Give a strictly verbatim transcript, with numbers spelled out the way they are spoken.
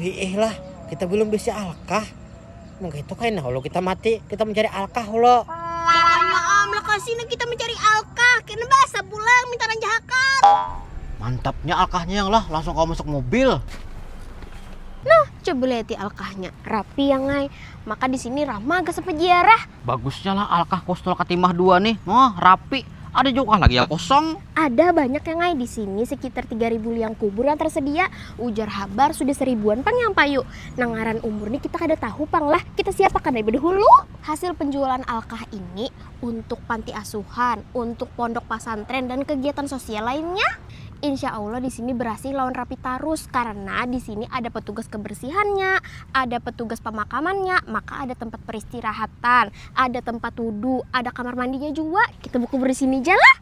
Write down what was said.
Ih lah, kita belum bisa alkah. Mungkin itu kain dahulu kita mati, kita mencari alkah lo. Makanya am lakasina kita mencari alkah, kena basah pulang minta ranjahakan. Mantapnya alkahnya yang lah, langsung kau masuk mobil. Nah, coba lihat alkahnya, rapi ya ngai. Maka di sini ramah agak sampai ziarah. Bagusnya lah alkah kostul katimah dua nih, oh rapi. Ada juga lagi yang kosong. Ada banyak ya ngai di sini, sekitar tiga ribu liang kubur yang tersedia. Ujar habar sudah seribuan pang yang payu. Nangaran umur nih kita kada tahu pang lah. Kita siapakan dari dahulu. Hasil penjualan alkah ini untuk panti asuhan, untuk pondok pasantren dan kegiatan sosial lainnya. Insya Allah di sini bersih lawan rapi tarus karena di sini ada petugas kebersihannya, ada petugas pemakamannya, maka ada tempat peristirahatan, ada tempat wudhu, ada kamar mandinya juga. Kita berkubur di sini aja lah.